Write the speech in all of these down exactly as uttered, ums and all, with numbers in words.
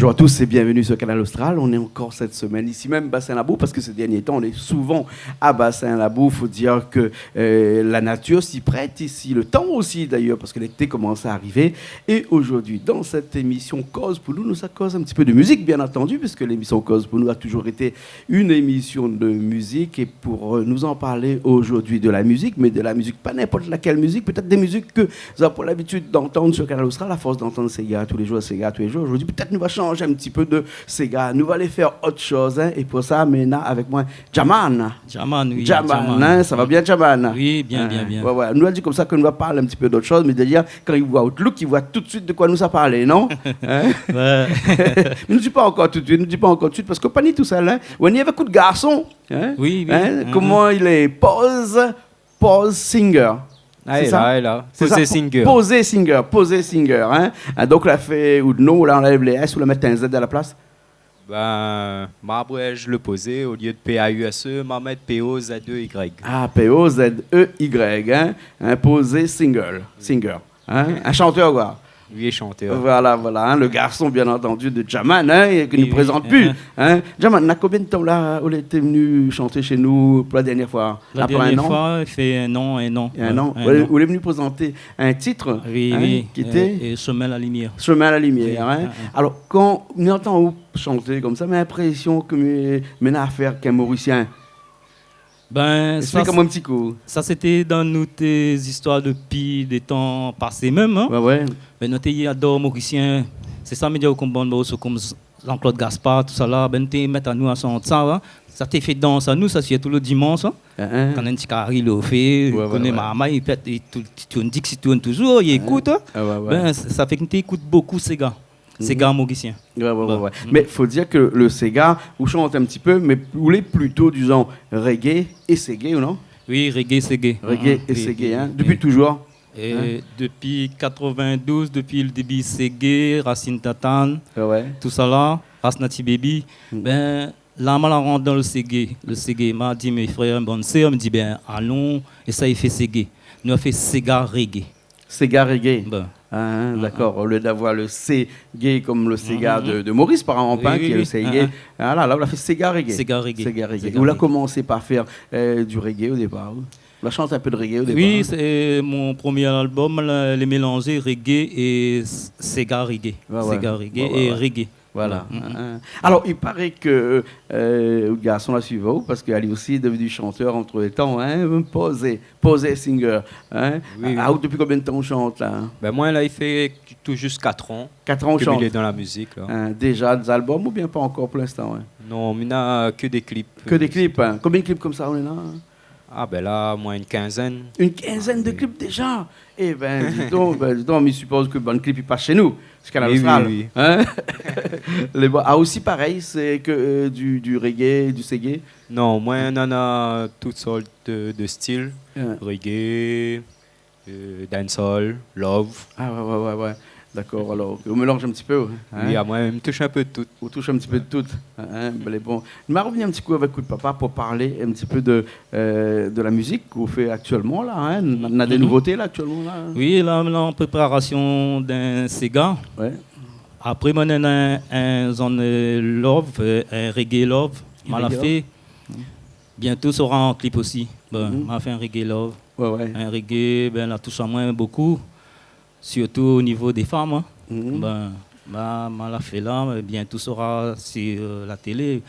Bonjour à tous et bienvenue sur Kanal Austral. On est encore cette semaine ici même, Bassin Labou, parce que ces derniers temps, on est souvent à Bassin Labou. Faut dire que, euh, la nature s'y prête ici, le temps aussi d'ailleurs, parce que l'été commence à arriver. Et aujourd'hui, dans cette émission Koz pou nou, nou sa koz un petit peu de musique, bien entendu, puisque l'émission Koz pou nou a toujours été une émission de musique. Et pour, euh, nous en parler aujourd'hui de la musique, mais de la musique, pas n'importe laquelle musique, peut-être des musiques que zot la pou labitid d'antann sur Kanal Austral, à force d'antann séga tous les jours, séga tous les jours. Zordi, pétèt nou va shanj in ti pé de séga, nou va alé fé ot shoz, in. É pou sa, mi néna avèk moin Jaman. Jaman, oui, Jaman, Jaman. In, sa va bien, Jaman ? Oui, bien, bien, bien. Ouais, ouais. Nou la di konmsa ke nou va parl in ti pé d'ot shoz, mé dèrièr, kan i voi out look, i voi tout suit de koi nou sa parl, non ? In ? Ouais. Mé nou di pa ankor tout suit, nou di pa ankor tout suit, parske ou pa ni tousèl, in. Ou ni avèk out garson, in ? Oui, oui. In ? Koman i lé ? Poz Poz Singer. Ah, sé sa ? Lé la, lé la. Sé sa, Poz Singer. Poz Singer, Poz Singer, in. Ah, donk, la fé out non, la anlèv lé S, ou la mèt in Z à la place ? Ben, ma abrèj le Poz, au lieu de P A U S E, ma mèt P O Z E Y. Ah, P O Z E Y, in. In, Poz Singer, Singer. In ? In shantèr, koi. Oui, shantèr. Voilà, voilà, in, le garson, bien entendu, de Jaman, in, é ke nou prézant pi, in. Oui, oui, in. Jaman, na konbien d'tan la ou lété vni shanté shé nou pou la dèrnièr foi ? La dèrnièr foi, i fé in an, in an. In an. Ouais, in an. Ou lé vni prézant in tit, in, ki té, euh, euh, Chemin la Lumière. Chemin la Lumière, in. Oui, in, in. Alor, kan mi antann aou shanté konmsa, mi na linprésion ke mi, mi néna afèr èk in Morisien. Ben, sa, Esplik amoin in ti kou. Sa sété dan nout, euh, zistoir dopi dé tan pasé mèm, in. Ouais, ouais. Ben, nou té i ador Morisien. Sé sa, mi di aou, konm bann morso konm Jean-Claude Gaspard, tousala, ben, té mèt anou a shant sa, in. Sa té fé dans anou, sa, sirtou le dimansh, in. In, in. Kan in ti kari lo fé, ouais, ouais, koné marmay, i pèt, i tou-, i tourn, Dixi tourn touzour, i ékout, in. Ah, ouais, ouais. Ben, sa, sa fé ke nou té ékout bokou séga. Séga morisien. Ouais, ouais, ouais, ouais. Mé fo dir ke le séga, ou shant in ti pé, mé ou lé plito du genre reggae é séga, ou non ? Oui, reggae, séga. Reggae é séga, in. Dopi touzour. É dopi quatre-vingt-douze, dopi le débi séga, Rasine Tatane, tousala, Ras Nati Baby. Ben, la, ma la rant dan le séga. Le séga, ma di mé frèr, bann sèr, mi di, ben, alon éséy fé séga. Nou la fé séga reggae. Séga reggae. Ben. Ah, in, dakor. Au lieu d'avoir le séga konm le séga de, de Maurice, par exemple, in, ki lé le séga. Oui, oui, oui. Ah, la, la, ou la fé séga reggae. Séga reggae. Séga reggae. Séga reggae. Ou la komans par fé, euh, du reggae au départ, ou ? Ou la shant in pé de reggae au départ, in ? Oui, sé mon promié album, la, lé mélanzé reggae é s-, séga reggae. Ouais, ouais. Séga reggae é reggae. Voilà. Voilà. In, in. Alor, i paré ke, euh, out garson la suiv aou, parske ali osi lé devni shantèr entre-temps, in, Poz, Poz Singer, in. Oui, oui. Ah, ou, dopi konbien d'tan ou shant la ? Ben, moin, la, i fé tout zis quatre an. Quatre an ou shant. Ke mi lé dan la mizik, la. In, déza dé album oubien pa ankor pou linstan, in ? Non, mi na ke dé klip. Ke dé klip, in. Konbien de klip konmsa ou néna, in ? Ah, ben la, moin, in kinzèn. In kinzèn de klip déza ? Eh ben, di don, ben, di don, mi sipoz ke bann klip i pas shé nou, shé Kanal Austral. Oui, oui, oui. In ? Lé bon. Ah, osi parèy, sé ke, euh, du, du reggae, du séga ? Non, moin, néna tout sort de, de stil. In. Reggae, euh, dancehall, love. Ah, ouais, ouais, ouais, ouais. Dakor, alor, ou mélanz in ti pé, in ? Oui, ah, moin, mi toush in pé de tout. Ou toush in ti pé de tout, in, in, ben, lé bon. Nou va revnir in ti kou avèk out papa pou parl in ti pé de, euh, de la mizik ou fé aktièlman la, in. Na, na dé nouvoté la, aktièlman la, in ? Oui, la, la, an préparasion d'in séga. Ouais. Apré, moin néna in, in zone, euh, love, euh, in reggae love. In reggae love. Ma la fé. Bientôt sera an klip osi. Ben, ma fé in reggae love. Ouais, ouais. In reggae, ben, la toush amoin bokou. Sirtou o nivo dé fanm, in. Ben, ma, ma la fé la, mé bientôt sera sur, euh, la télé,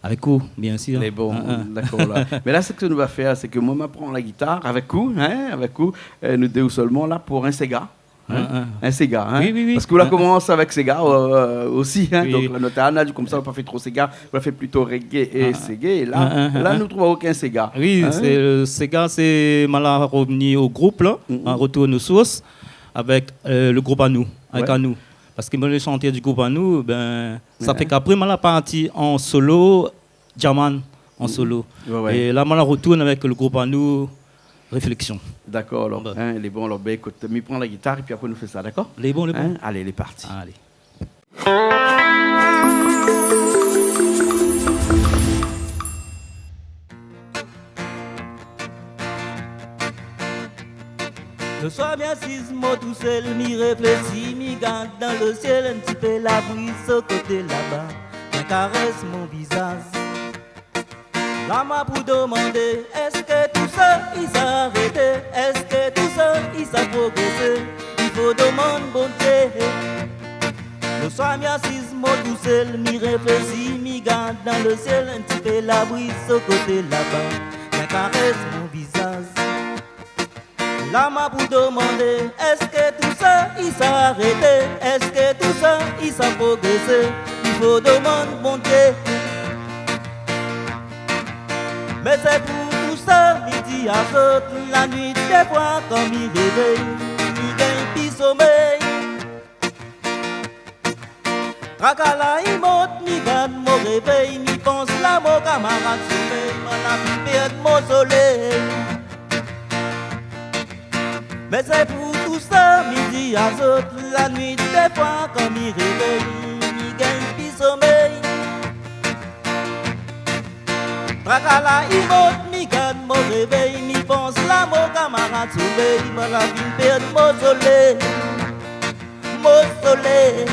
avèk ou, bien sir. Lé bon, dakor la. Mé la, sak nou va fé, sé ke moin, ma pran la gitar avèk ou, in, avèk ou, euh, nou dé ou sèlman la pou in séga. In ? In, in. In séga, in ? Oui, oui, oui. Parske ou la komans avèk séga, euh, osi, in. Oui. Donk, la, nou té la di konmsa, ou la pa fé tro séga, ou la fé plito reggae é séga. É la, la, nou trouv okin séga. Oui, sé, euh, séga, sé, ma la revni o group la, ma retourn o sours. Avèk, euh, le group Anou, avèk Anou. Parske moin, le shantèr du group Anou, ben, sa fé ke apré, ma la parti an solo, Jaman, an solo. Ouais, ouais. É la, ma la retourn avèk le group Anou, Réflexion. Dakor, alor, in, lé bon, alor, ben, ékout, mi pran la gitar épi apré, nou fé sa, dakor ? Lé bon, lé bon. In ? Alé, lé parti. Alé. Lo soir, mi asiz, mo tousèl, mi réfléshi, mi gard dan lo sièl, in ti pé la briz so koté laba, bien karès mon vizaz. La ma pou domandé, èske tousa i sa arété? Èske tousa i sa progrésé? I fo domann Bondié. Lo soir, mi asiz, mo tousèl, mi réfléshi, mi gard dan lo sièl, in ti pé la briz so koté laba, bien karès mon vizaz. La ma pou domandé, èske tousa i sa arété? Èske tousa i sa progrésé? I fo domann Bondié. Mé sé pou tousa mi di azot, la nuit défoi kan mi révèy, mi gingn pi somèy. Traka la i mont, mi gard mo révèy, mi pans la mo kamarad somèy, moin la fine pèrd mo solèy. Mé sé pou tousa mi di azot, la nuit défoi kan mi révèy, mi gingn pi somèy. Traka la i mont, mi gard mo révèy, mi pans la mo kamarad somèy, moin la fine pèrd mo solèy. Mo solèy.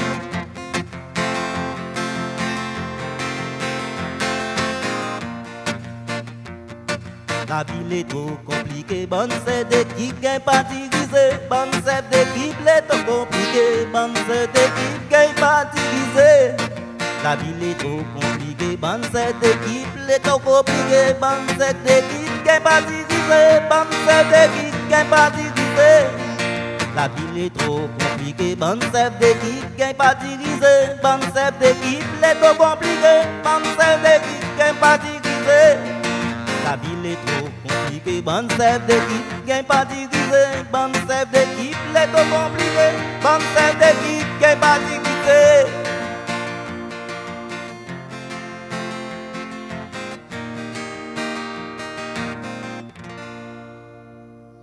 La vi lé tro konpliké, bann sèf d'ékip gingn pa dirizé, bann sèf d'ékip lé tro konpliké, bann sèf d'ékip gingn pa dirizé. La vi lé tro konpliké, bann sèf d'ékip lé tro konpliké, bann sèf d'ékip gingn pa dirizé, bann sèf d'ékip gingn pa dirizé. La vi lé tro konpliké, bann sèf d'ékip gingn pa dirizé, bann sèf d'ékip lé tro konpliké, bann sèf d'ékip gingn pa dirizé. La vi lé tro konpliké, bann sèf d'ékip gingn pa dirizé, bann sèf d'ékip lé tro konpliké, bann sèf d'ékip gingn pa dirizé.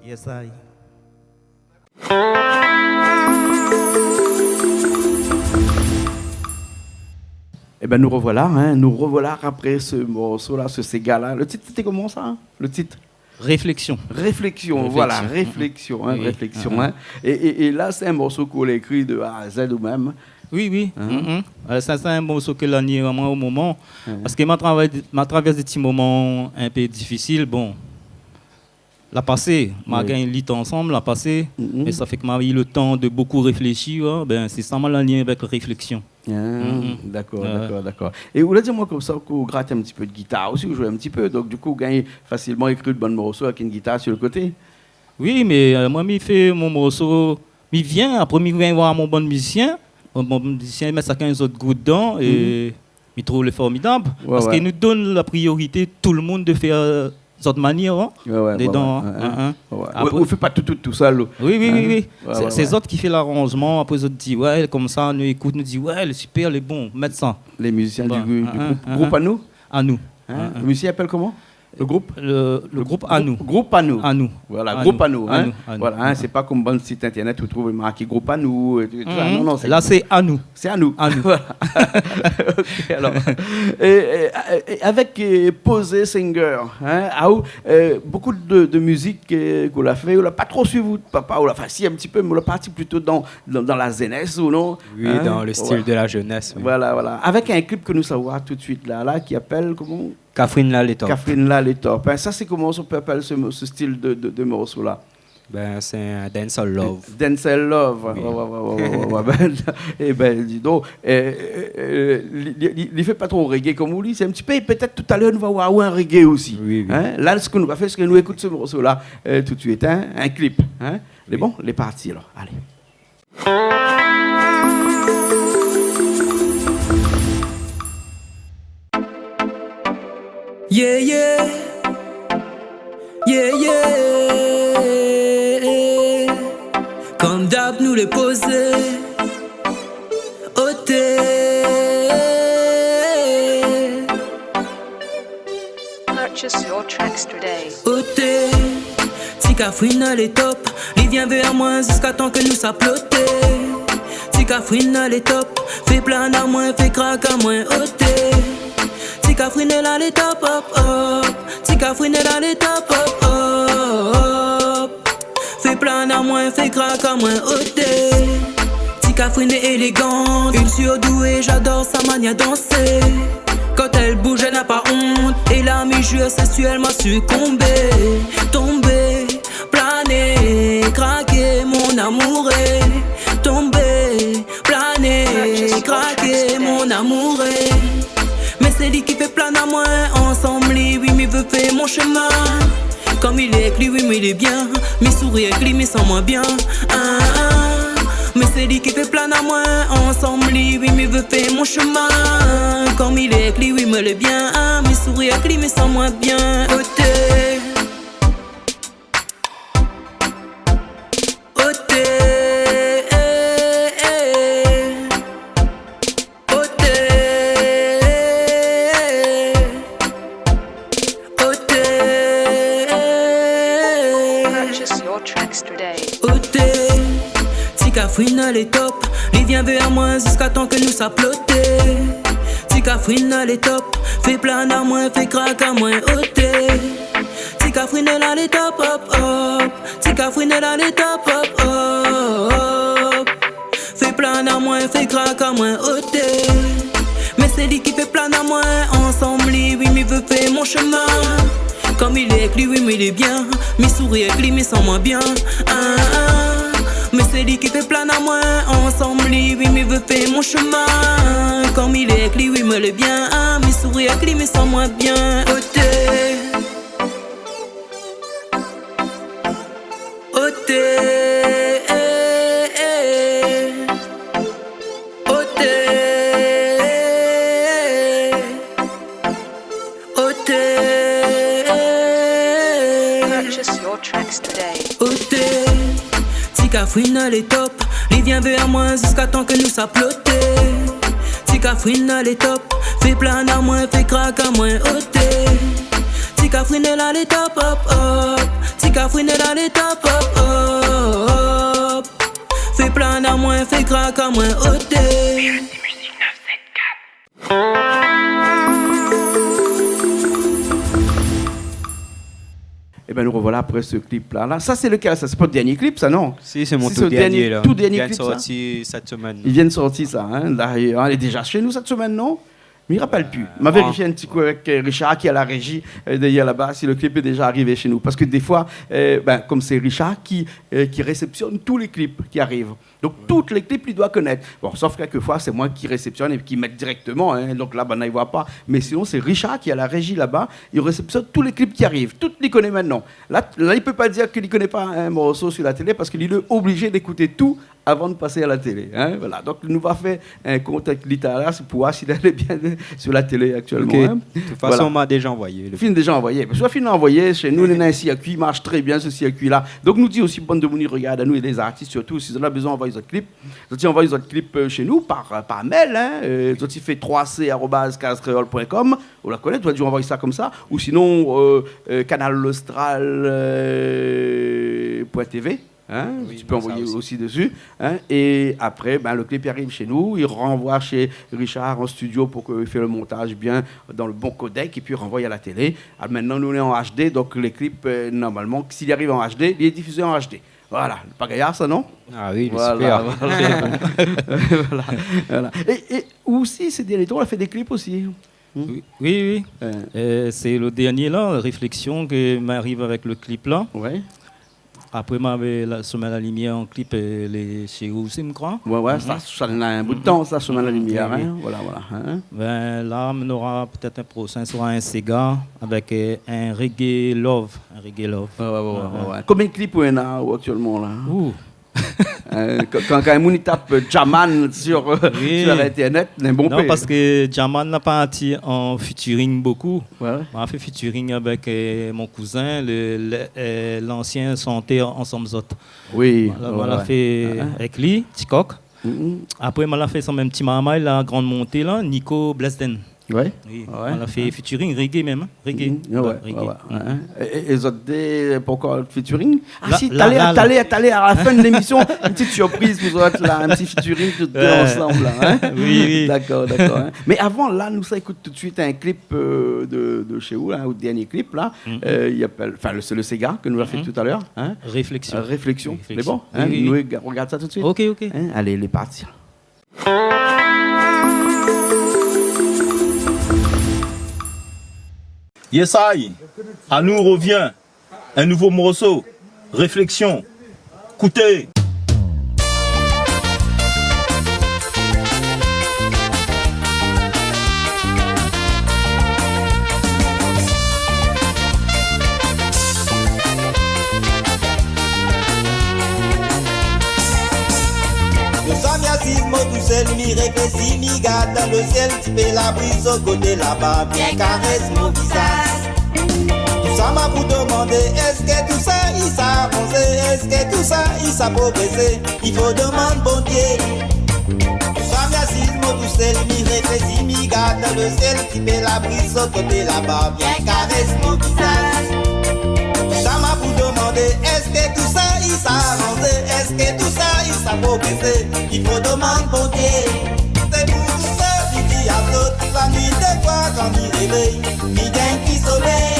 Yes, I. Ében, nou rovoila, in, nou rovoila apré se morso-la, se séga-la. Lo tit, sété koman sa, in, lo tit ? Réflexion. Réflexion, voilà, réflexion, in, réflexion, in. É, é, é la, sé in morso k'ou la ékri de A à Z ou mèm. Oui, oui. In ? Euh, sa, sé in morso ke la ni amoin o moman. Parske ma travay, ma travèrs dé ti moman in pé difisil, bon. La pasé, ma gingn lit ansanm, la pasé, mé sa fé ke ma u le tan de bokou réfléshi, in. Bin, sé sa, ma la ni avèk réflexion. Ah, dakor, dakor, dakor. É ou la di amoin konmsa k'ou grat in ti pé de gitar osi, ou zoué in ti pé. Donk, di kou, ou gingn fasilman ékri bann morso avèk in gitar si le koté. Oui, mé, euh, moin, mi fé mon morso, mi vien, apré, mi vien voir mon bann mizisien. Mon bann mizisien, mi mèt shakinn zot gou dedan é mi trouv lé formidab. Parske nou donn la priorité tout le moun de fèr, euh, zot manièr, in, dedan, in. Ou fé pa tout, tout, tousèl, ou. Oui, oui, oui, oui. Sé, sé zot ki fé laranzman, apré zot di, ouais, konmsa, nou ékout, nou di, ouais, lé super, lé bon, mèt sa. Lé mizisien du group, du group, group Anou ? Anou. In ? Le mizisien i apèl koman ? Le group ? Le, le group Anou. Group Anou. Anou. Voilà, group Anou, in. Anou, Anou. Voilà, in, sé pa konm bann sit internet ou trouv marké group Anou, é tout sa. Non, non, sé... La, sé Anou. Sé Anou. Anou. Voilà. OK, alor. É, é, é avèk, euh, Posé Singer, in, aou, euh, bokou de, de mizik, euh, k'ou la fé, ou la pa tro suiv out papa, ou la, anfin, si, in ti pé, mé ou la parti plito dan, dan, dan la zénès, ou non ? Oui, dan le stil de la jeunesse, oui. Voilà, voilà. Avèk in klip ke nou sa voir tout de suit la, la, ki apèl koman ? Kafrine la lé top. Kafrine la lé top. In, sa, sé koman ou pé apèl se mo-, se stil de, de, de morso-la ? Bin, sé in dancehall love. Dancehall love. Oui. Ouais, ouais, ouais. Bin, ében, di donk, euh, euh, euh, li, li, li, li fé pa tro reggae konm ou, li. Sé in ti pé, pétèt talèr nou va voir in reggae osi. Oui, oui. In ? La, sak nou va fé, sé ke nou ékout se morso-la, euh, tout de suit, in, in klip, in. Lé bon ? Lé parti, alor. Alé. Yeah, yeah. Yeah, yeah. Konm dab, nou lé pozé. Oté. Purchase your tracks today. Oté, ti kafrine la lé top, li vien vèr moin ziska tan ke nou sa ploté. Ti kafrine la lé top, fé plana moin, fé kraka moin, oté. Ti kafrine la lé top, hop, hop. Ti kafrine la lé top, hop, hop. Fé plana Amoin fé krak, amoin oté. Ti kafrine élégant, une surdouée, j'adore sa manière danser. Quand elle bouge, elle n'a pas honte. Et là, mi jure, c'est sûr, elle m'a succombé. Tombé, plané, kraké, mon amouré. Tombé, plané, kraké, mon amouré. Mé sé li ki fé plan amoin, ansanm li, oui, mi vé fé mon shemin. Kan mi lé èk li, oui, mi lé bien. Mi souri èk li, mi san moin bien. Ah, ah. Mé sé li ki fé plan amoin, ansanm li, oui, mi vé fé mon shemin. Kan mi lé èk li, oui, mi lé bien. Ah, mi souri èk li, mi san moin bien. Oté. Oté, eh, eh. Oté, oté. Purchase your tracks today. Oté, ti kafrine lé top. Li vien vèr amoin ziska tan ke nou sa ploté. Ti kafrine lé top. Fé plan amoin, fé krak amoin, oté. Ti kafrine la lé top, hop, hop. Ti kafrine la lé top, hop, hop. Fé plan amoin, fé krak amoin, oté. Mé sé li ki fé plan amoin, ansanm li, oui, mi vé fé mon shemin. Kan mi lé èk li, oui, mi lé bien. Mi souri èk li, mi san moin bien. Ah, ah. Mé sé li ki fé plan amoin, ansanm li, oui, mi vé fé mon shemin. Kan mi lé èk li, oui, mi lé bien. Ah, mi souri èk li, mi san moin bien. Oté. Oté, eh, eh. Oté, eh, eh. Purchase your tracks today. Oté, ti kafrine lé top. Li vien vèr amoin ziska tan ke nou sa ploté. Ti kafrine lé top. Fé plan amoin, fé krak amoin, oté. Ti kafrine la lé top, hop, hop. Ti kafrine la lé top, hop, hop. Fé plan amoin, fé krak amoin, oté. Ébin, nou rovoila apré se klip-la. La, sa, sé lekèl, sa ? Sé pa le dernié klip, sa, non ? Si, sé mon tou dernié, la. Tou dernié klip, sa ? Li vien sorti sèt semèn. Li vien sorti, sa, in. La, li lé déza shé nou sèt semèn, non ? Mi rapèl pi. Ma vérifié in ti kou avèk, euh, Richard, ki lé a la réji, euh, dèrièr laba, si le klip lé déza arivé shé nou. Parske défoi, euh, bin, kom sé Richard ki, euh, ki résepsionn tout lé klip ki ariv. Donk, tout lé klip, li doi konèt. Bon, sof kèlkefoi, sé moin ki résepsionn é ki mèt dirèkteman, in. Donk la, banna i voi pa. Mé sinon, sé Richard ki lé a la réji laba. Li résepsionn tout lé klip ki ariv. Tout li koné mintnan. La, la, li pé pa dir ke li koné pa in morso sur la télé parske li lé oblizé d'ékout tout avan de pasé a la télé, in, voilà. Donk, nou va fé in kont avèk li talèr, sé pou oir si lé bien sur la télé aktièlman, in. Ok. De tout fason, ma déza anvoyé le klip. Fine déza anvoyé. Parske fine anvoyé, shé nou, nou néna in sirkui, i marsh trè bien, se sirkui-la. Donk, nou di osi, bann demoun i rogard anou, é lé zartis sirtou, si zot la bezoin anvoy zot klip, zot i anvoy zot klip, euh, shé nou par, euh, par mail, in, euh, zot i fé trois C arobase case créole point com, ou la konèt, zot i anvoy sa konmsa, ou sinon, euh, euh, Canal Austral, euh, point T V. In, oui, tu peux envoyer aussi dessus, in, é apré, bin, le klip i ariv shé nou, i ranvoi shé Richard an studio pou ke i fé le montaz bien dan le bon codec, épi i ranvoi a la télé. Alor mintnan, nou lé an H D, donk le klip, euh, normalman, si li ariv an H D, li lé difizé an H D. Voilà, pa gayar sa, non ? Ah oui, lé super. Voilà, voilà. Voilà, voilà. É, é ou osi, sé dernié tan, ou la fé dé klip osi. Hmm ? Oui, oui, oui. Euh. Euh, sé le dernié la, Réflexion, ke m'ariv avèk le klip la. Ouais. Apré, m'avé la Chemin la Lumière an klip, euh, lé shé ou osi, mi kroi. Ouais, ouais, sa, sa néna in bout de tan, sa, Chemin la Lumière, in. Oui, oui. Voilà, voilà, in. Bin, la, nou nora pétèt in proshin, sora in séga avèk, euh, in reggae love, in reggae love. Ouais, ouais, ouais, ouais, ouais. Konbien de klip ou néna, ou, aktièlman, la ? Ouh. Euh, kan, kan, kan in moun i tap, euh, Djaman sur, euh, sur internet, néna bonpé. Non, parske Djaman la parti an featuring bokou. Ouais, ouais. Ma fé featuring avèk, euh, mon kouzin, le, le, euh, lansien shantèr Ansanm Zot. Oui, voilà, ouais, ma la fé avèk li, Tikok. Mm, mm. Apré, ma la fé son mèm ti marmay la, Grande Montée la, Nico Blesden. Ouais. Oui, ouais, nou la fé featuring reggae mèm, hein. Reggae. Mhm. Ouais, ouais, reggae. Ouais, ouais, hein. É, é, é zot dé, poukoi featuring ? Ah si, talèr, talèr, talèr, à la fin de l'émission, une petite surprise pou zot la, un petit featuring tout dé ansanm la, hein. Oui, oui. D'accord, d'accord, hein. Mé avan la, nou sa ékout tout de suite un clip, euh, de, de chez vous, là, out dernier clip, là. Mhm. Euh, i apèl, enfin, le, sé le séga ke nou la fé tout à l'heure, hein. Réflexion. Euh, Réflexion. Réflexion. Lé bon, hein ? Oui, oui. Nou rogard sa tout de suite. Ok, ok. Hein ? Allez, lé parti. Yes I, anou rovien. Un nouveau morceau, Réflexion. Kouté. Le soir mi asiz mo tousèl, mi réfléshi, mi gard dan le sièl, ti pé la briz so koté laba, bien karès mon vizaz. Tousa ma pou demandé, èske tousa i sa avanzé, èske tousa i sa progrésé ? I fo demann Bondié. Tousa mi asiz mo tousèl, mi réfléshi, mi gard dan le sièl, ti pé la briz so koté laba, bien karès mon vizaz. Tousa ma pou demandé, èske tousa i sa avanzé, èske tousa i sa progrésé ? I fo demann Bondié. Sé pou tousa mi di azot, la nuit défoi kan mi révèy, mi gingn pi somèy.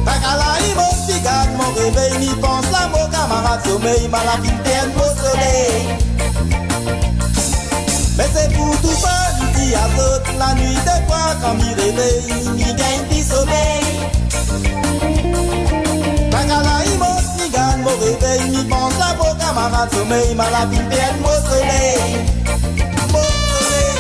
Pakala i mont, mi gard mon révèy, mi pans la mo kamarad somèy, ma la fine pèrd mo solèy. Mé sé pou tousa mi di azot, la nuit défoi kan mi révèy, mi gingn pi somèy. Pakala i mont, mi gard mon révèy, mi pans la mo kamarad somèy, ma la fine pèrd mo solèy. Mo solèy.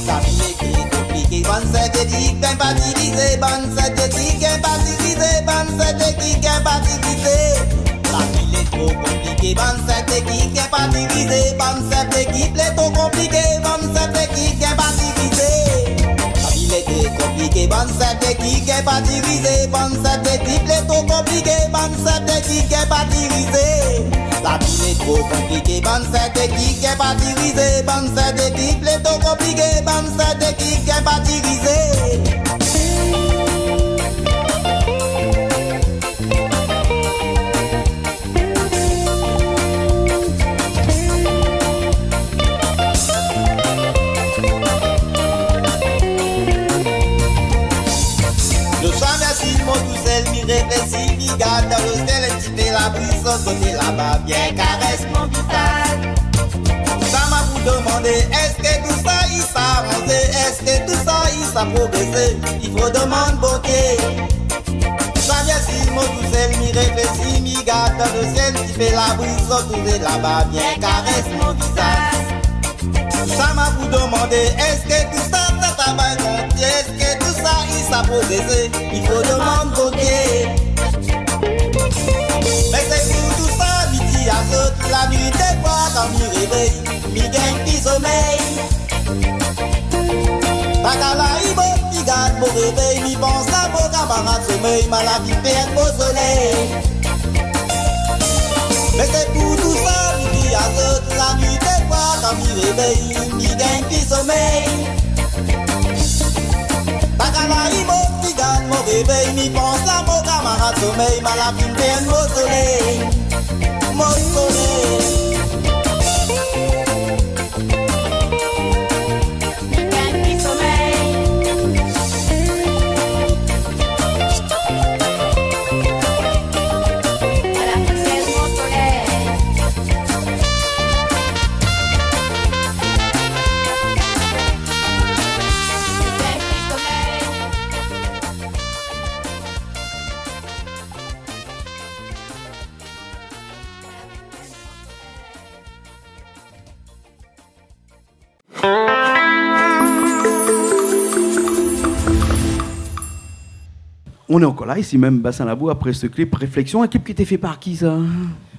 Lavi lé konpliké, bann sèt ékip gingn pa divizé, bann sèt ékip gingn pa divizé, bann sèt ékip gingn pa divizé. Lavi lé tro konpliké, bann sèt ékip gingn pa divizé, bann sèt ékip lé tro konpliké, bann sèt ékip gingn pa divizé. Lavi lé tro konpliké, bann sèt ékip gingn pa divizé, bann sèt ékip lé tro konpliké, bann sèt ékip gingn pa divizé. Lavi lé tro konpliké, bann sèt ékip gingn pa divizé, bann sèt ékip lé tro konpliké, bann sèt ékip gingn pa divizé. Le soir mi asiz mo tousèl, mi réfléshi, mi gard dan le sièl, ti pé la briz so koté laba, bien karès mon vizaz. Sa ma pou demandé, èske tousa i sa avanzé, èske tousa i sa progrésé ? I fo demann Bondié. Sa mi asiz mo tousèl, mi réfléshi, mi gard dan le sièl, ti pé la briz so koté laba, bien karès mon vizaz. Sa ma pou demandé, èske tousa sa sa va kontinyé, èske tousa i sa progrésé ? I fo demann Bondié. Mé sé pou tousa mi di azot, la nuit défoi kan mi révèy, mi gingn pi somèy. Pakala i mont, mi gard mon révèy, mi pans la mo kamarad somèy, ma la fine pèrd mo solèy. Mé sé pou tousa mi di azot, la nuit défoi kan mi révèy, mi gingn pi somèy. Pakala i mont, mi gard mon révèy, mi pans la mo kamarad somèy, ma la fine pèrd mo solèy. Mo solèy. Nou lé ankor la, isi mèm, Bassin Labou, apré se klip Réflexion, in klip ki té fé par ki, sa ?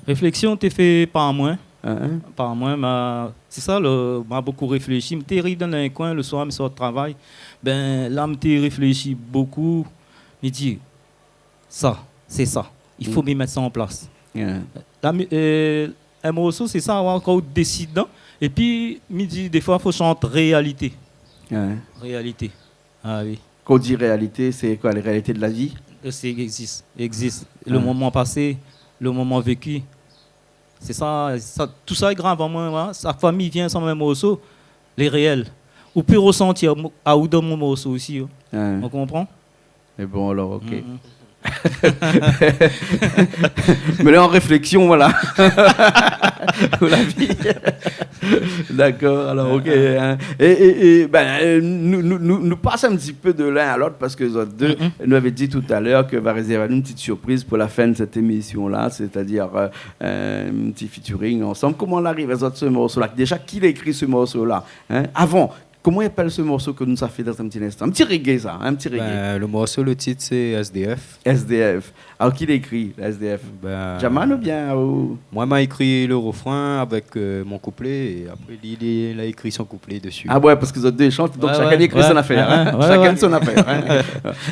Réflexion té fé par moin. Hein ? Par moin, ma, sé sa, le, ma bonpé réfléshi. Mi té ariv dan in koin, le soir, mi sort travay. Bin, la, mi té réfléshi bonpé. Mi di, sa, sé sa. I fo mi mèt sa an plas. La, mi, euh, in morso, sé sa, ouais, kan ou désid, non ? Épi, mi di, défoi, fo shant réalité. Réalité. Ah oui. Kan ou di réalité, sé koi, la réalité de la vi ? Euh, sé, i égzis, i égzis. Le moman pasé, le moman véki. Sé sa, sa, tout sa lé grav an moin, ouais. Sa fami vien ansanm in morso, lé réèl. Ou pé resantir aou dan mon morso osi, hein. Ou konpran ? Mé bon, alor, OK. Mé la, an réfléksyon, voilà. Pou la vi. Dakor, alor, OK, hein. É, é, é, bin, euh, nou, nou, nou, nou pas in ti pé de l'un à l'autre parske zot dé, nou lavé di talèr ke va rézèrv anou in ti sirpriz pou la fin de sèt émisyon-la, sétadir, euh, in ti featuring ansanm. Koman la ariv azot se morso-la ? Déja, ki la ékri se morso-la ? Hein ? Avan, koman i apèl se morso ke nou sa fé dan in ti linstan ? In ti reggae, sa, hein, in ti reggae. Bin, le morso, le tit, sé S D F. S D F. Alor, ki la ékri, la S D F ? Bin, Jaman oubien, euh, moin, ma ékri le refrin avèk, euh, mon kouplé, é apré, li, li la ékri son kouplé dési. Ah ouais, parske zot dé i shant, donk shakinn i ékri son afèr, hein. Shakinn son afèr, hein.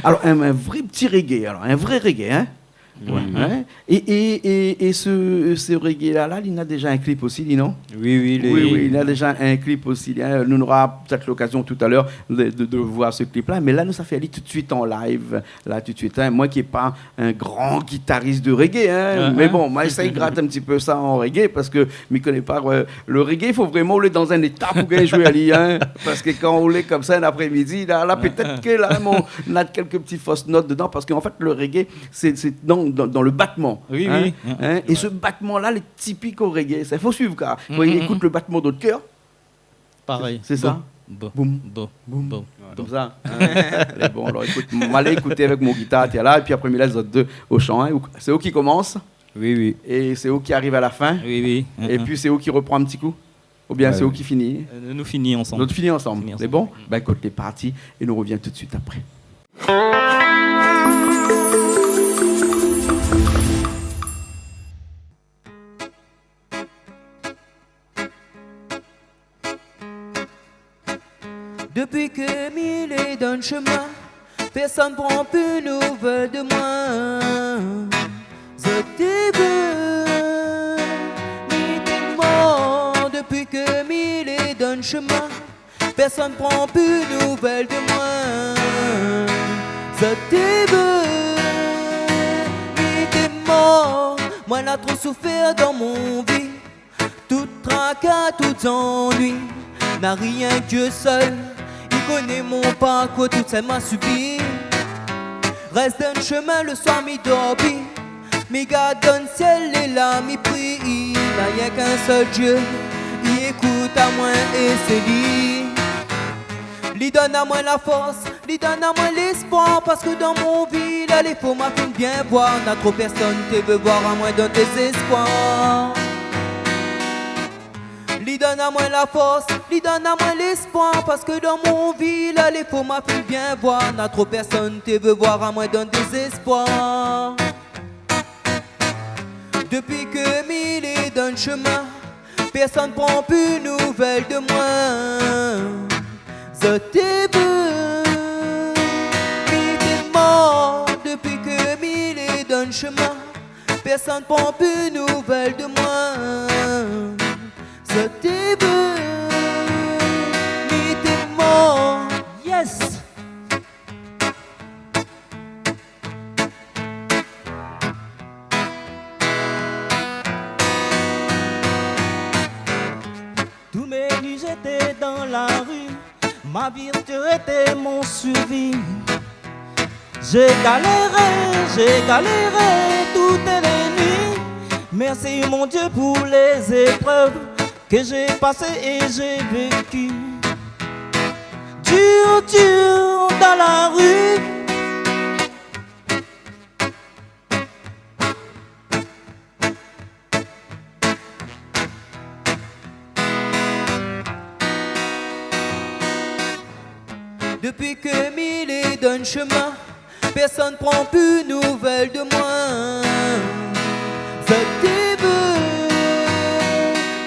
Alor, in, in vré ti reggae, alor, in vré reggae, hein. Ouais. Hein ? É, é, é, é se, se reggae-la, la, li na déja in klip osi, li, non ? Oui, oui, li na déja in klip osi, hein. Nou nora pétèt lokazyon talèr de, de, de voir se klip-la, mé la, nou sa fé ali tout suit an live, la, tout suit, hein. Moin ki lé pa in gran gitaris de reggae, hein, mé bon, moin la éséy grat in ti pé sa an reggae, parske mi koné pa, euh, le reggae, i fo vréman ou lé dan in éta pou gingn zoué ali, hein. Parske kan ou lé konmsa in apré-midi, la, la, pétèt ke la, mon, na kèlk ti fos not dedan, parske an fèt, le reggae, sé, sé dan, dan, dan le batman, hein. Oui, oui. É se batman-la, lé tipik o reggae. Sa, i fo suiv, kar kan i ékout le batman de zot kèr, parèy. Sé sa. Boum, boum, boum, boum. Konmsa, hein. Alé, bon, alor, ékout, ma alé ékouté avèk mon gitar, tiens, la, épi apré, mi lès zot dé o shan, hein. Sé ou ki komans. Oui, oui. É sé ou ki ariv a la fin. Oui, oui. Épi sé ou ki repran in ti kou. Oubien sé ou ki fini. Euh, nou fini ansanm. Nou fini ansanm. Fini ansanm. Sé bon ? Bin, ékout, lé parti é nou revien tout suit apré. Dopi ke mi lé dan shemin, pèrsone pran pi nouvèl de moin. Zot té vé mi té mor. Dopi ke mi lé dan shemin, pèrsone pran pi nouvèl de moin. Zot té vé mi té mor. Moin la tro soufèr dan mon vi. Tout traka, tout zanui, na rienk Dieu sèl i koné mon parkour, tout sèl ma sibi. Rès dan shemin, le soir mi dor pi, mi gard dan sièl é la mi pri. Na rienk in sèl Dieu i ékout amoin é sé li. Li donn amoin la fors, li donn amoin léspoir, parske dan mon vi la, lé fo ma fine bien voir. Na tro pèrsone té vé voir amoin dan dézéspoir. Li donn amoin la fors, li donn amoin léspoir, parske dan mon vi la, lé fo ma fine bien voir. Na tro pèrsone té vé voir amoin dan dézéspoir. Dopi ke mi lé dan shemin, pèrsone pran pi nouvèl de moin. Zot té vé mi té mor. Dopi ke mi lé dan shemin, pèrsone pran pi nouvèl de moin. Zot té vé mi té mor. Yes. Toutes mes nuits j'étais dans la rue, ma vie était mon survie. J'ai galéré, j'ai galéré toutes les nuits. Merci mon Dieu pour les épreuves que j'ai passées et j'ai vécues. Dur, dur dans la rue. Dopi ke mi lé dan shemin, Pèrsone pran pi nouvèl de moin. Zot i vé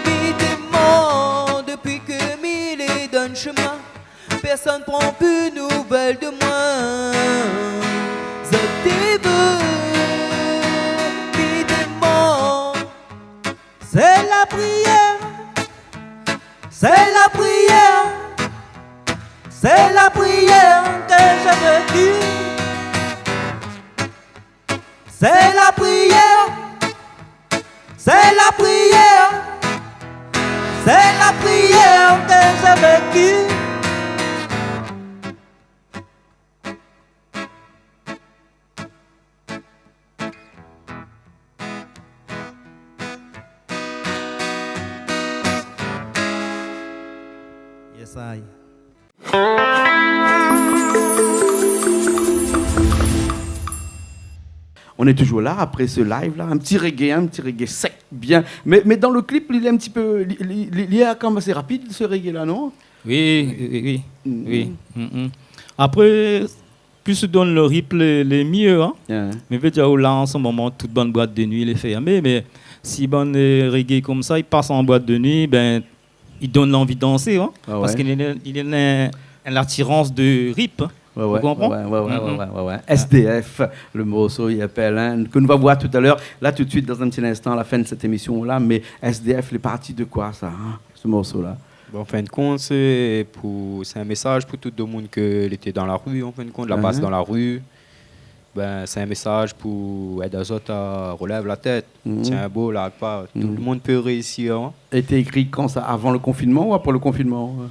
mi domann dopi ke mi lé dann shemin. Pèrsone pran pi nouvèl de moin. Zot i vé mi domann. Sé la prièr, sé la prièr, sé la prièr ke mi vé. Sé la prièr, sé la prièr, sé la prièr ke mi vé. Yes, I. On est toujours là après ce live là, un petit reggae, un petit reggae sec, bien. Mais, mais dans le clip, il est un petit peu, li, li, li, li lé kan mèm asé rapid, ce reggae là, non ? Oui, oui, oui, oui. Mhm. Oui. Mhm. Apré, plis ou donn le ritm, le, le myé, hein. Yeah. Mé vé dir, la, an se moman, tout bann bwat de nuit lé fèrmé, mé si bann, euh, reggae konmsa i pas an bwat de nuit, ben, i donn lanvi dansé, hein. Ah ouais. Parske li néna, li néna in, in latirans de ritm, hein. Ouais, ouais. Ou konpran ? Ouais, ouais, ouais, mhm, ouais, ouais, ouais. S D F, le morso i apèl, hein, ke nou va voir tout à l'heure. Là, tout de suite, dans un petit instant, à la fin de cette émission-là, mais S D F, lé parti de koi, sa, hein, ce morceau-là ? Bon, an fin de kont, sé pou, sé in mésaz pou tout demoun ke lété dan la ri, an fin de kont, la pas dan la ri. Ben, sé in mésaz pou èd azot a relèv la tèt. Mhm. Tien bon, larg pa. Tout le monde peut réussir, hein. Été ékri kan sa, avan le konfinman ou apré le konfinman ?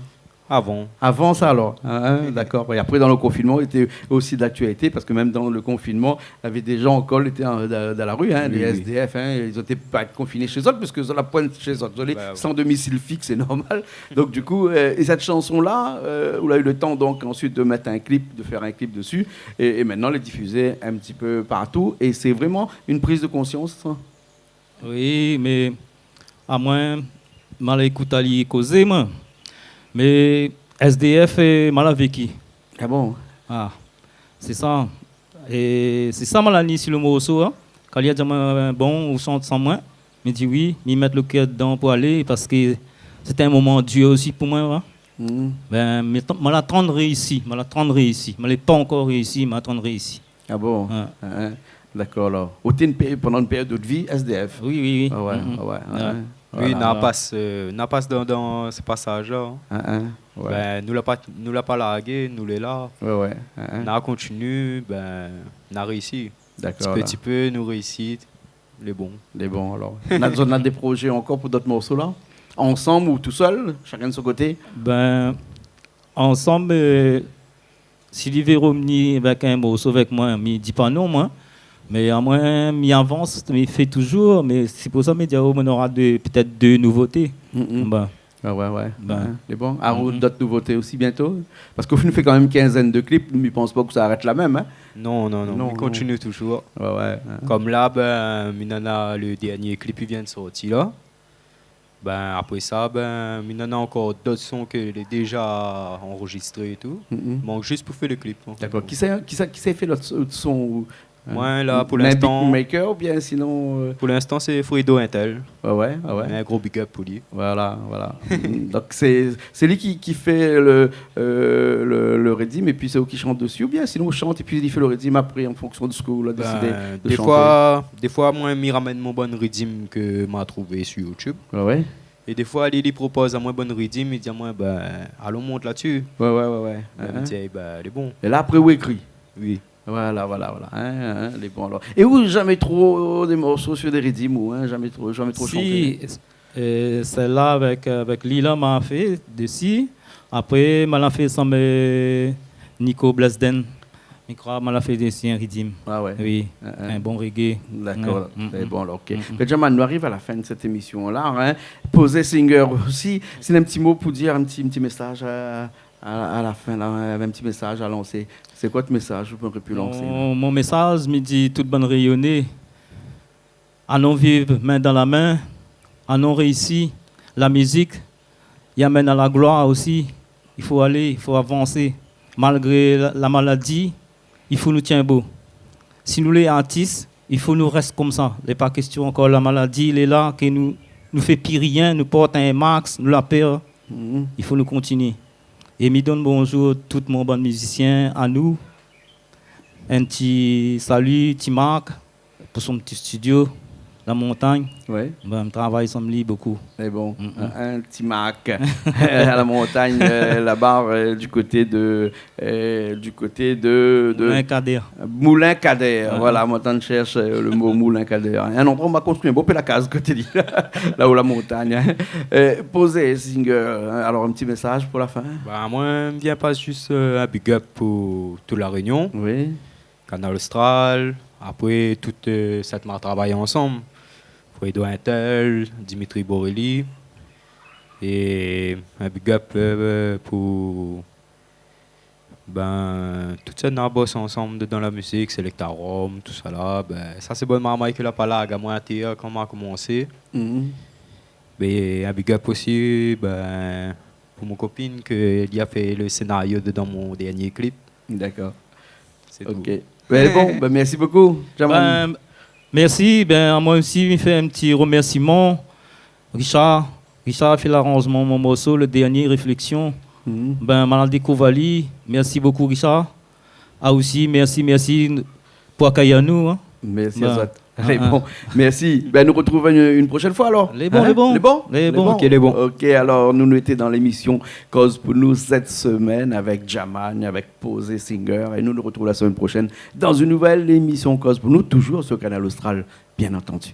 Avan. Avan sa, alor. Hein, hein, d'accord. Et après, dans le confinement, il était aussi d'actualité, parce que même dans le confinement, il y avait des gens encore, ils étaient en, dans, dans la rue, hein, des S D F, hein, ils étaient pas confinés chez eux, parce que la pointe chez eux, ils étaient sans domicile fixe, c'est normal. Donc, du coup, euh, et cette chanson-là, euh, ou la u le tan, donc, ensuite de mèt in klip, de fèr in klip desi, é, é mintnan, lé difizé in ti pé partou, é sé vréman in priz de konsians, sa. Oui, mé amoin, ma la ékout ali kozé, moin. Mé S D F, euh, ma la véki. Ah bon ? Ah, sé sa. É sé sa ma la ni si le morso, hein. Kan li la di amoin, bon, ou shant san moin, mi di oui, mi mèt le kèr dedan pou alé, parske sété in moman dir osi pou moin, hein. Mhm. Ben, mé tan, ma la atann réisi, ma la atann réisi. Ma lé pa ankor réisi, ma atann réisi. Ah bon ? Ouais. Hein, hein. D'accord, alors. Ou té in pé-, pendant une période de vie, S D F. Oui, oui, oui. Ah ouais, mhm, ah ouais, ouais, hein. Oui, voilà. Na pas, euh, na pas dan, dan se pasaz-la, hein. Hein, hein, ouais. Ben, nou la pa, nou la pa largé, nou lé la. Ouais, ouais, hein, hein. Na kontinié, ben, na réisi. D'accord, ti pé, ti pé, nou réisi. Lé bon. Lé bon, alor. Na, zot na dé projé ankor pou dot morso la ? Ansanm ou tousèl, shakinn de son koté ? Ben, ansanm, euh, si li vé rovni avèk in morso avèk moin, mi di pa non, moin. Mé amoin, mi avans, mi fé touzour, mé sé pou sa, mi di, oh, nou nora dé, pétèt dé nouvoté. Mm, mm. Bon. Ah ouais, ouais. Ben. Ouais, lé bon. Ah, ou dot nouvoté osi bientôt ? Parske ou fine fé kan mèm in kinzèn de klip, mi pans pa ke sa arèt la mèm, hein ? Non, non, non, non, mi kontinié touzour. Ouais, ouais, hein. Kom la, ben, mi néna le dernié klip i vien de sorti la. Ben, apré sa, ben, mi néna ankor dot son ke lé déza anrozistré é tou. Mm, mm. Mank zis pou fé le klip, an fèt. D'accord. Kisa, kisa, kisa i fé lot, lot son ou Moin la, pou linstan, in beatmaker oubien sinon, euh, pou linstan sé Fredo Intel. Ouais, ouais, ouais, ouais. In gro big up pou li. Voilà, voilà. Mm, donk sé, sé li ki, ki fé le, euh, le, le riddim épi sé ou ki shant desi oubien sinon ou shant épi li fé le riddim apré an fonksion de sak ou la désidé de shanté ? Ben, défoi, défoi moin mi ramèn mon bann riddim ke ma trouvé su YouTube. Ouais, ouais. É défoi li, li propoz amoin bann riddim, li di amoin, ben, alon mont la dsi. Ouais, ouais, ouais, ouais. Ben, mi di, eh ben, lé bon. É la apré ou ékri ? Oui. Voilà, voilà, voilà. Hein, hein, lé bon alor. É ou, zamé tro dé morso su dé riddim ou, hein, zamé tro, zamé tro shanté ? Si, euh, sèl-la avèk, avèk li la, ma fé desi. Apré, ma la fé sanm, euh, Nico Blasden. Mi kroi ma la fé desi in riddim. Ah ouais. Oui, in bon reggae. D'accord. Ouais. Mm, mm. Lé bon alor, ok. Mm, mm. Benjamin, nou ariv a la fin de sèt émision-la, hein. Posé Singer osi, si néna in ti mo pou dir, in ti, in ti mésaz a, a, a la fin la, in ti mésaz a lansé. Sé koi out mésaz ou noré pu lansé la ? Mon, mon mésaz, mi di tout bann Rényoné, alon viv min dan la min, alon réisi. La mizik i amèn a la gloir osi. I fo alé, i fo avansé. Malgré la, la maladi, i fo nou tienbo. Si nou lé artis, i fo nou rès konmsa. Lé pa késtion ankor la maladi lé la, ke nou, nou fé pi rien, nou port in mask, nou la pèr. Mhm. I fo nou kontinié. É mi donn bonzour tout mon bann mizisien anou. In ti sali, Ti Mark, pou son ti studio, La Montagne. Ouais. Bin, mi travay ansanm li bokou. É bon, Mm, mm. in, in Ti Mark, à La Montagne, euh, là-bas, euh, du côté de, euh, du côté de, de Moulin Kader. Moulin Kader, Ouais. voilà, moin té i shèrsh, euh, le mo Moulin Kader. In androi ousa ma konstrui in bonpé la kaz koté li, la-o La Montagne, hein. Euh, Pozé Singer, hein, alors un petit message pour la fin ? Ba, moin, mi vien pas zis, euh, in big up pou tout La Rénion. Oui. Kanal Austral, apré tout, euh, sat ma travay ansanm. Fredo Intel, Dimitri Borelli, é in big up, euh, pou, bin, tout sat na bos ansanm dan la mizik, Selecta Rome, tousala. Bin, sa sé bann marmay ke la pa larg amoin atèr kan ma komansé. Mhm. Bin, in big up osi, bin, pou mon kopine ke li la fé le sénario dedan mon dernié clip. D'accord. Sé tout. Ok. Bin bon, bin, mèrsi bokou, Jaman. Bin, mèrsi. Bin, amoin osi, mi fé in ti remèrsiman. Richard, Richard la fé laranzman mon morso, le dernié, Réflexion. Mhm. Bin, ma la dékouv ali. Mèrsi bokou, Richard. Ah, osi, mèrsi, mèrsi pou akèy anou, hein. Mèrsi azot. Bin, ah, ah. Lé bon. Mèrsi. Bin, nou retrouv une, une prochaine fois alors. Lé bon, hein ? Lé bon. Lé bon ? Lé bon. Ok, lé bon. Ok, alors, nou, nou lété dan lémision Koz pou nou sèt semèn avèk Jaman, avèk Pozé Singer. É nou, nou retrouv la semèn proshèn dan in nouvèl émision Koz pou nou, toujour sur Kanal Austral, bien antandu.